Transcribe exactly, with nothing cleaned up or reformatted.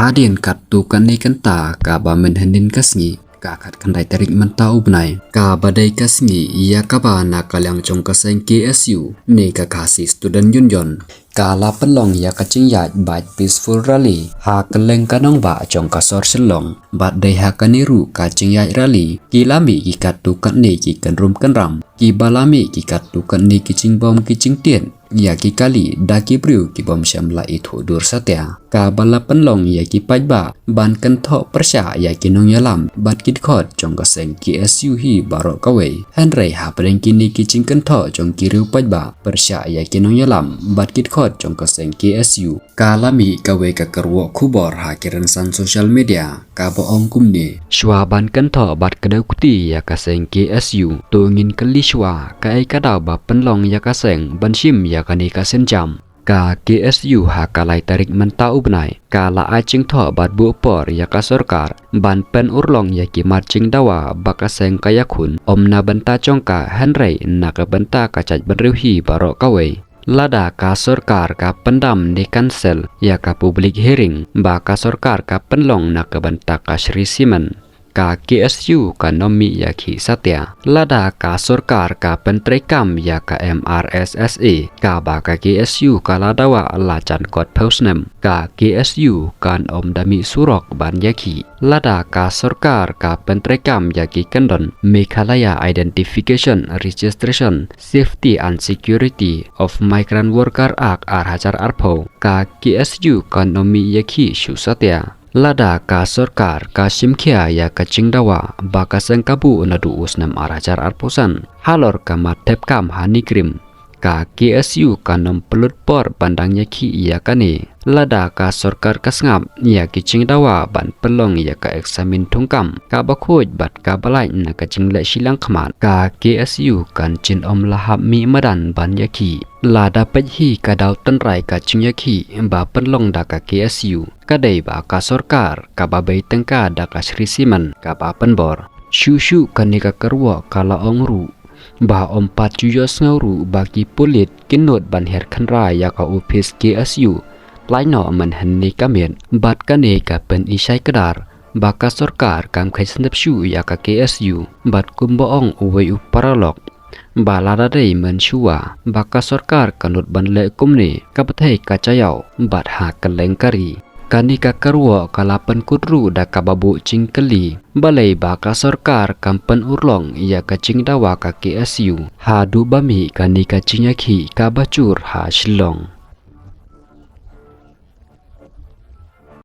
Hadien katto katne kynta kaba mynhynnin ka sngi, ka khatkhyndai tarik mynta u bnai, kaba dei ka sngi ïa kaba na ka liang jong ka seng K S U ne ka Khasi Student Union, ka la pynlong ïa ka jingïaid bad peaceful rally ha kylleng ka nongbah jong ka sor Shillong. Bad dei ha kane ruh ka jingïaid rally ki la mih ki katto katne ki kynrum kynram, kiba la mih ki katto katne ki jingbam ki jingtied ïa ki kali da ki briew ki bym shym la ithuh dur satia. Kaba la pynlong ïa ki paidbah ban kynthoh pyrshah ïa ki nongïalam bad ki dkhot jong ka seng K S U hi baroh kawei. Hynrei hapdeng kine ki jingkynthoh jong ki riew paidbah pyrshah ïa ki nongïalam bad ki dkhot jong ka seng K S U, ka la mih kawei ka kyrwoh khubor ha ki rynsan social media kaba ong kumne: Shuwa ban kynthoh bad kdew kti ïa ka seng K S U, to ngin kylli shuwa kaei ka daw ba pynlong ïa ka seng ban shim ïa kane ka sienjam. Ka K S U ha ka lai tarik mynta u bnai ka la ai jingthoh bad buh por ïa ka sorkar ban pynurlong ïa ki mat jingdawa ba ka seng ka ïakhun, ym na bynta jong ka hynrei na ka bynta ka jaitbynriew hi baroh kawei. Lada ka sorkar ka pyndam ne cancel ïa ka public hearing ba ka sorkar ka pynlong na ka bynta ka Shree Cement, ka K S U kan ym mih ïa khih satia. Lada ka sorkar ka pyntreikam ïa ka M R S S A kaba ka K S U ka la dawa la jan kot phew snem, ka K S U kan ym da mih surok ban ïa khih. Lada ka sorkar ka pyntreikam ïa ki kyndon Meghalaya Identification, Registration, Safety and Security of Migrant Worker Act ar hajar arphew, ka K S U kan ym mih ïa khih shuh satia. Lada ka sorkar ka shim khia ïa ka jingdawa ba ka seng ka buh naduh u snem ar hajar arphew san halor ka mat thep kam ha NEIGRIHMS, ka K S U kan ym pynlut por ban dang ïa khih ïa kane. Lada ka sorkar ka sngap ïa ki jingdawa ban pynlong ïa ka eksamin thungkam kaba khuid bad kaba lait na ka jingleh shiliang khmat, ka K S U kan jin ym lah hap mih madan ban ïa khih. Lada peit hi ka daw tynrai ka jingïakhih ba pynlong da ka K S U, ka dei ba ka sorkar kaba bei tyngka da ka Shree Cement kaba pynbor. Shuh shuh kane ka kyrwoh ka la ong ruh ba ym pat ju ïohsngew ruh ba ki pulit kin nud ban her khynra ïa ka ophis K S U. Lait noh mynhynne ka miet bad kane ka pynishai kdar ba ka sorkar kam kheiñ sngewsih shuh ïa ka K S U. Bad kumba ong uwei u paralok, ba lada dei mynshuwa ba ka sorkar ka nud ban leh kumne, ka pyrthei ka jaïaw bad ha kylleng ka ri. Kane ka kyrwoh ka la pynkut ruh da kaba buh jingkylli, balei ba ka sorkar kam pynurlong ïa ka jingdawa ka K S U haduh ba mih kane ka jingïakhih kaba jur ha Shillong.